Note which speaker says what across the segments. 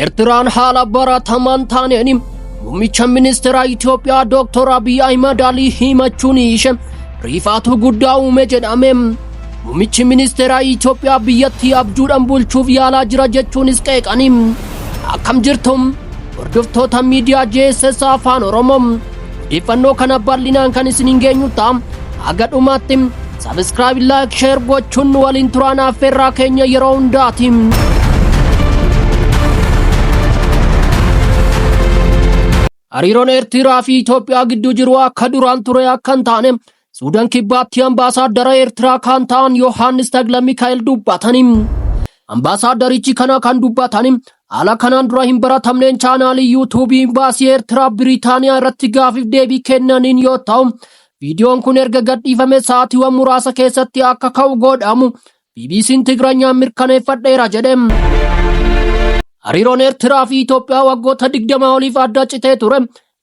Speaker 1: Eertiraan haala baratamaa hin taaneen muummicha ministeera Itoophiyaa Dr. Abiy Ahimad Alii himachuun ishee riifaatuu guddaa uume jedhame. Muummichi ministeera Itoophiyaa biyyattii abjuudhaan bulchuuf yaalaa jira jechuunis qeeqanii. Akkam jirtu hordoftoota miidiyaa JSS Afaan Oromoo, odeeffannoo kana bal'inaan kan isiniin geenyu ta'a. Haga dhumaatti subscribe, like, share gochuun nu waliin turaan affeerraa keenya yeroo hundaati. Hariiroon Eertiraa fi Itoophiyaa gidduu jiru akka duraan ture akka hin taane Suudaan Kibbaatti ambaasaaddara Eertiraa kan ta'an Yohaannis Tagla Mikaa'el dubbatani. Ambaasaaddarichi kana kan dubbatani haala kanaan dura hin baratamneen chaanaalii yuutuubii imbaasii Eertiraa Biriitaaniyaa irratti gaafiif deebii kennaniin yoo ta'u, viidiyoon kun erga gadhiifame sa'aatiiwwan muraasa keessatti akka ka'u godhamu BBC'n Tigranyaan mirkaneeffadheera jedhe. Hariiroon Eertiraa fi Itoophiyaa waggoota 20 oliif adda citee ture.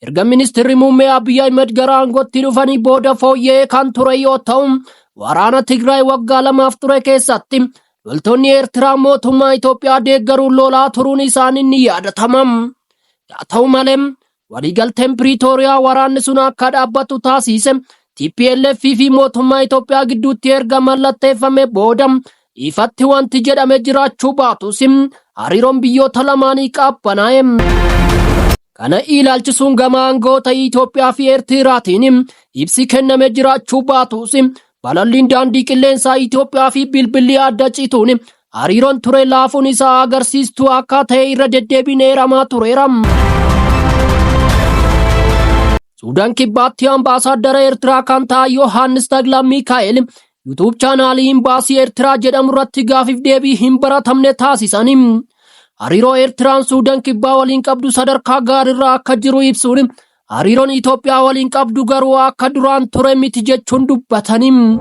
Speaker 1: Erga ministeerri muummee Abiy Ahmed gara aangootti dhufanii booda fooyya'ee kan ture yoo ta'u, waraana Tigraay waggaa lamaaf ture keessatti loltoonni Eertiraa mootummaa Itoophiyaa deeggaruun lolaa turuun isaanii ni yaadatama. Haa ta'u malee, waliigalteen Piriitooriyaa waraanni sun akka dhaabbatu taasise TPLF fi mootummaa Itoophiyaa gidduutti erga mallatteeffame booda ifatti wanti jedhame jiraachuu baatus hariiroon biyyoota lamaanii qabbanaa'e. Kana ilaalchisuun gama aangoota Itoophiyaa fi Eertiraatiin ibsi kenname jiraachuu baatus, balalliin daandii qilleensaa Itoophiyaa fi bilbilli adda cituun hariiroon ture laafuun isaa agarsiistuu akka ta'e irra deddeebiin eeramaa tureera. Suudaan Kibbaatti ambaasaaddara Eertiraa kan ta'an Yohaannis Tagla Mikaa'el YouTube chaanaalii Imbaasii Eertiraa jedhamu irratti gaafiif deebii hin baratamne taasisanii hariiroo Eertiraan Suudaan Kibbaa waliin qabdu sadarkaa gaariirra akka jiru ibsuun, hariiroon Itoophiyaa waliin qabdu garuu akka duraan ture miti jechuun dubbatanii.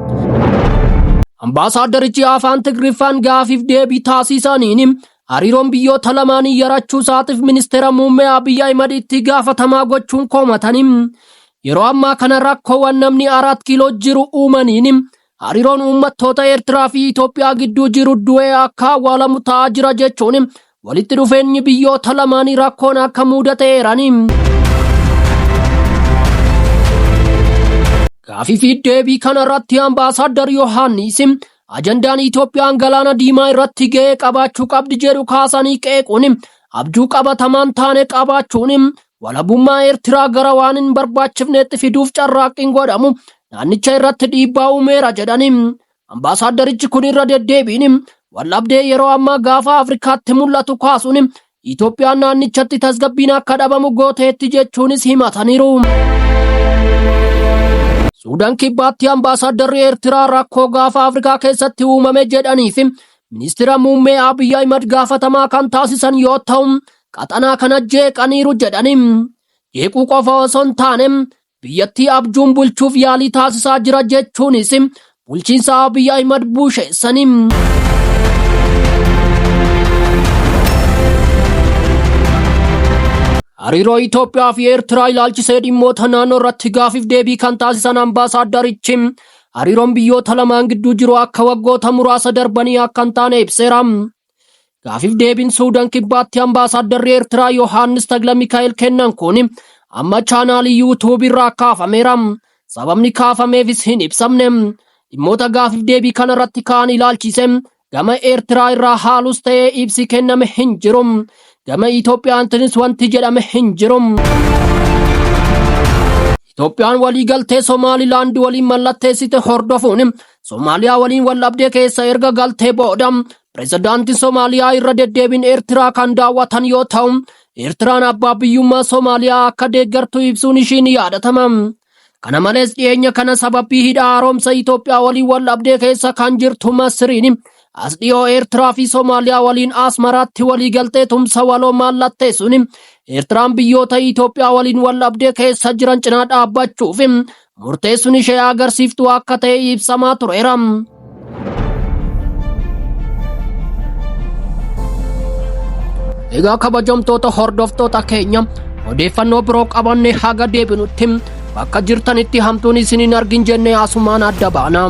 Speaker 1: Ambaasaaddarichi afaan Tigriffaan gaafiif deebii taasisaniin hariiroon biyyoota lamaanii yarachuu isaatiif ministeera muummee Abiy Ahimad itti gaafatamaa gochuun komatanii, yeroo ammaa kana rakkoowwan namni Araat Kiiloo jiru uumaniin hariiroon uummattoota Eertiraa fi Itoophiyaa gidduu jiru du'ee akka awwaalamu ta'aa jira jechuun walitti dhufeenyi biyyoota lamaanii rakkoon akka mudate eeranii. Gaafii fi deebii kana irratti ambaasaaddar Yohaannis ajandaan Itoophiyaan galaana diimaa irratti ga'ee qabaachuu qabdi jedhu kaasanii qeequun, abjuu qabatamaan taane qabaachuun walabummaa Eertiraa gara waan hin barbaachifneetti fiduuf carraaqqiin godhamu naannicha irratti dhiibbaa uumeera jedhanii. Ambaasaaddarichi kun irra deddeebiin waldhabdee yeroo ammaa gaafa Afrikaatti mul'atu kaasuun Itoophiyaan naannichatti tasgabbiin akka dhabamu gooteetti jechuunis himataniiru. Suudaan Kibbaatti ambaasaadarri Eertiraa rakkoo gaafa Afrikaa keessatti uumame jedhanii fi ministeera muummee Abiy Ahimad gaafatamaa kan taasisan yoo ta'u, qaxanaa kana jeeqaniiru jedhanii. Jeequu qofa osoo hin taane biyyattii abjuun bulchuuf yaalii taasisaa jira jechuunis bulchiinsa Abiy Ahimad busheessanii. Hariiroo Itoophiyaa fi Eertiraa ilaalchisee dhimmoota naannoo irratti gaafiif deebii kan taasisan ambaasaaddarichi, hariiroon biyyoota lamaan gidduu jiru akka waggoota muraasa darbanii akka hin taane ibseera. Gaafiif deebiin Suudaan Kibbaatti ambaasaaddarri Eertiraa Yohaannis Tagla Mikaa'el kennan kun amma chaanaalii yuutuubii irraa kaafameera. Sababni kaafameefis hin ibsamne. Dhimmoota gaafiif deebii kanarratti ka'an ilaalchise gama Eertiraa irraa haalus ta'ee ibsi kenname hin jiru. Gama Itoophiyaatiinis wanti jedhame hin jiru. Itoophiyaan waliigaltee Somaalilaand waliin mallatteessite hordofuun Somaaliyaa waliin waldhabdee keessa erga galtee booda pirezidaantiin Somaaliyaa irra deddeebiin Eertiraa kan daawwatan yoo ta'u, Eertiraan abbaa biyyummaa Somaaliyaa akka deeggartu ibsuun ishii ni yaadatama. Kana malees, dhiyeenya kana sababii hidha haaromsa Itoophiyaa waliin waldhabdee keessa kan jirtu Masriin as dhiyoo Eertiraa fi Somaaliyaa waliin Asmaraatti waliigaltee tumsa waloo mallatteessuun Eertiraan biyyoota Itoophiyaa waliin waldhabdee keessa jiran cinaa dhaabbachuuf murteessuun ishee agarsiiftuu akka ta'e ibsamaa tureera. Egaa kabajamtoota hordoftoota keenya, odeeffannoo biroo qabannee haga deebinutti bakka jirtanitti hamtuun isin hin argin jennee asumaan adda baana.